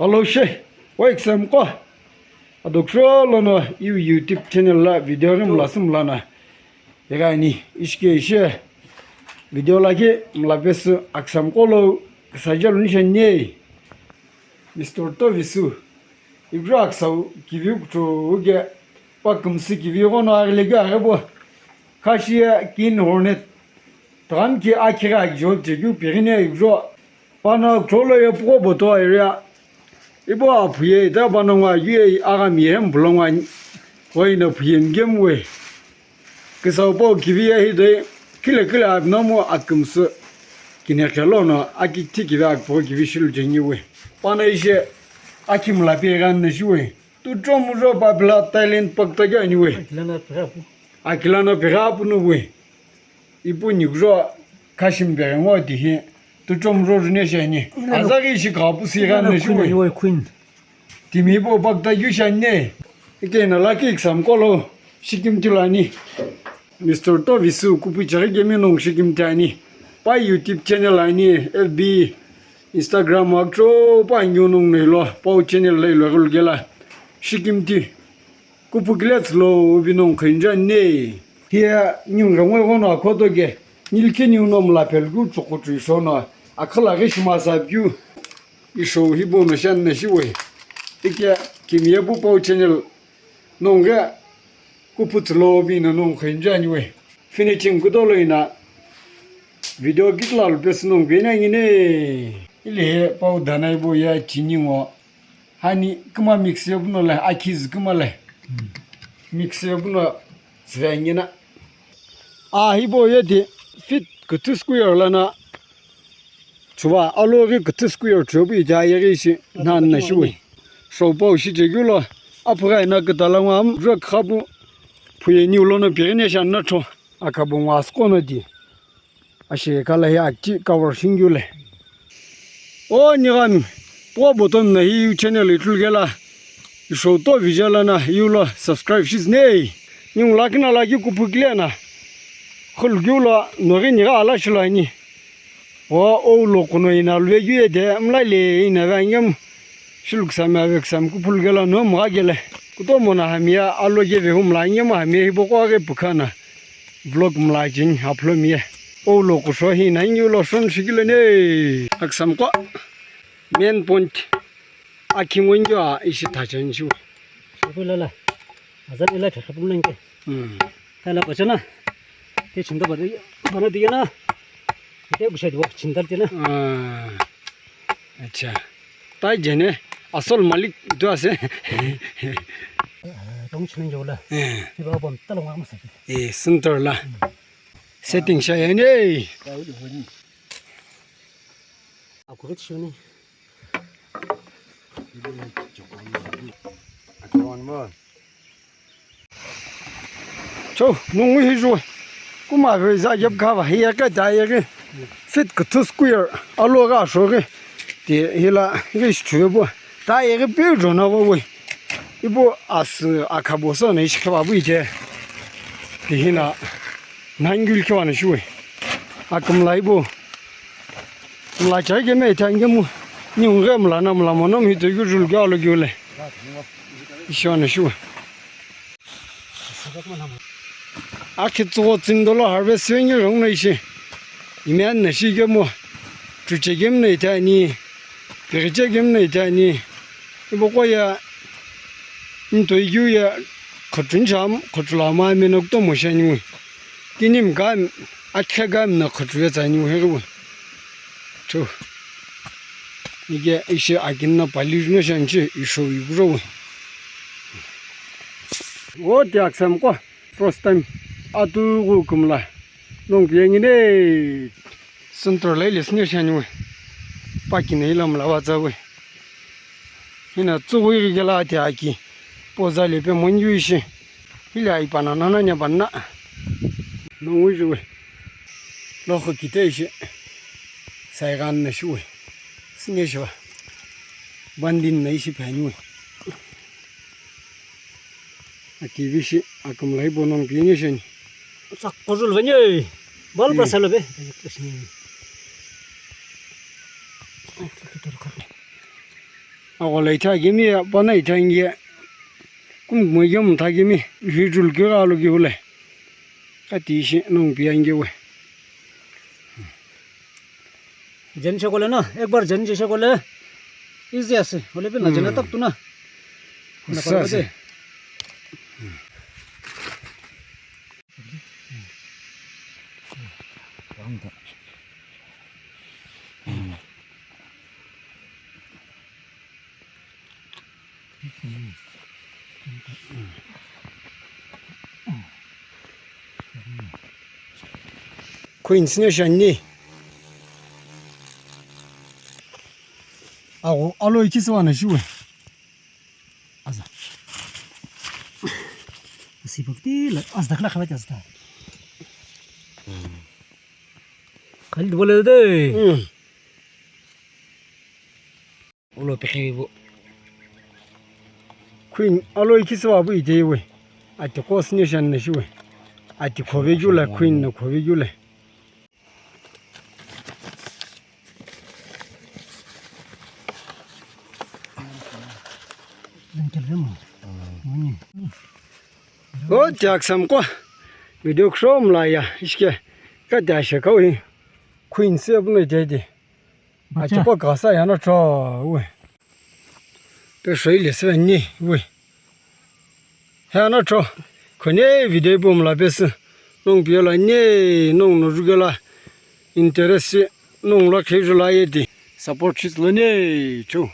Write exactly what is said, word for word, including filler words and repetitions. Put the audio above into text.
Hello she, oi aksam ko. Adok sho lo no, iu YouTube channel la video rim la sum la na. Ega ni, iske she. Video la ke, mla besu aksam ko lo, kasa jalo ni shen ye. Mister Tovisu. Ibra aksau, kiviu kutru uge. Pakum si kiviu ko no agle ga rebo. Kashi ya kin hornet. Tram ki akira jo je ju pirine ibra. Pana cholo ya proboto area. Ibo aphuye, da bana ngwa ye agam ye hem bulongwa. Koi na phuye ngem we. Kisau po kivi ya hi doi. Kile kile ap no mo akum su. Kine kelo no, aki ti kivi ak po kivi shilu je nyi we. Pana ishe, akim la pe gan na shi we. Tu chom ro pa bla Thailand pak ta ga ni we. Akilana pera pu. Akilana pera pu no we. Ipu ni ro kashim pera ngo ti hi. Tu chom ro ne she ni. Azari shi ka pu si gan na shi we. Queen. Timi po pak ta yu shan ne. Ike na laki aksam ko lo. Shikim ti la ni. Mister Tovisu kupu chari ge mi nong shikim ta ni. Pa YouTube channel a ni. F B. Instagram ak cho pa nyu nong nei lo. Pa channel lei lo rul gela. Shikim ti. Kupu kilets lo bi nong khin jan ne. Hia nyung rong we wono ko to ge. Nil ke nyu nom la pel gu choko chu so no. Akhala ge shima sa byu. I show hi bo na shan na shi we. Ike kimye bu pau channel nong ge kupu tlo bi na nong khen jan we. Finishing ku do lo ina. Video git la lu pes nong be na ngi ne. Ile he pau da nai bo ya chini ngo. Hani kuma mix yo bu no le, akiz kuma le. Mix yo bu no zve ngi na. A hi bo ye de fit ku tu square la na. Chuwa, alo ri kati square chu bi ja ye ri shi, nan na shi we. So po shi je gu lo. Apura na ka ta la ngam, rak kha bu. Phu ye ni lo na pi ne shan na cho. A ka bu ngwa sko na di. A she ka la ya ki ka war sing gu le. O ni ram, po bo ton na hi channel i tul ge la. I so to vi ja la na, i lo subscribe shi ne. Ni la ki na la ki ku pu kle na. Khul gu lo, no ri ni ra la shi la ni. O, o lo kuno ina lue yu ye de, mla le ina va ngem. Shiluk sam ya vek sam ku phul gela no mwa gele. Kuto mona hamia, alo ye ve hum la ngem hamia hi boko age pukhana. Vlog mla jing upload mi ye. O lo ku so hi na nyu lo son shigile ne. Aksam ko. Main point. Akhing won jo a isi tha chen chu. Shabu lala. Azan ila tha khapum nang ke. Hmm. Kala bachana. Te chinda bari bana diya na. Te gusha diwa chinda te na. Ah. Acha. Tai jene. Asol malik tu ase. Tong chinang jo la. Eh. Iba bom talong ma sa. Eh, center la. Setting sha ye ne. Aku rit shuni. Cho, nung hi ju. Kuma ve za yap ka va hi ya ka da ya ke. Fit ka tu square. Alo ga so ke. Te hi la ke chu bo. Da ya ke pe jo na bo we. Ibo as a ka bo so ne shi ka ba bu ite. Te hi na. Nangul ke wa na shu we. A kum lai bo. La cha ge me tha nge mu. Ni nge mu la na mu la mo no mi to gu jul ga lo gu le. Sho na shu. A ki tso tsin do lo harvest sing ge rong nei shi. I men na shi ge mu. Tu che ge nei ta ni. Pe che ge nei ta ni. Ibo ko ya. Ni to gu ya. Khotun cham, khotula ma me nok to mo sha ni. Kinim gam, akhia gam na khut ve cha ni he ru. Chu. Ige ishe akin na pali na shan che, isho i bro. O ti aksam ko, first time. Atu gu kum la. Nong piang ni ne. Center lai le sne shan ni. Pa ki nei lam la wa cha we. Hina chu wi ri gela ti aki. Po za le pe mon yu shi. Hi le ai pa na na na nya ban na. No wi ri we. Lo kho ki te shi. Sai gan na shi we. Sne shi wa. Ban din na shi pa ni we. Aki vi shi akum lai bo nong pi ni shi ni. Sak ko jul ve ni. Bal pra sa lo be. Ako lai tha kimi, a, panai tha inge. Kum moi gam tha kimi, hi jul ki ga lo ki hule. Kati si nong pi ange we. Jen se kole na, ek bar jen se kole. Easy ase, hole pin na jen tak tu na. Na kole ase. Queens ne shan ni. Awo, aloi kisi wa na shu. Aza. Asi bakti la, aza dak la khala ta asta. Khalid bole de. Ulo pekhe bu. Queen aloi kisi wa bu ite we. Ati kos ne shan ne shu we. Ati khove ju la queen na khove ju le. O tiak sam ko. Video krom la ya. Iske. Ka da she ka we. Queen se bu ne de de. Achu pa kasa ya na cho we. Pe soi le se ni we. Ha na cho. Ko ne video bom la pe se. Nong pia la ne nong no ju la. Interest se nong la khe ju la ye di. Support chit lo ne chu.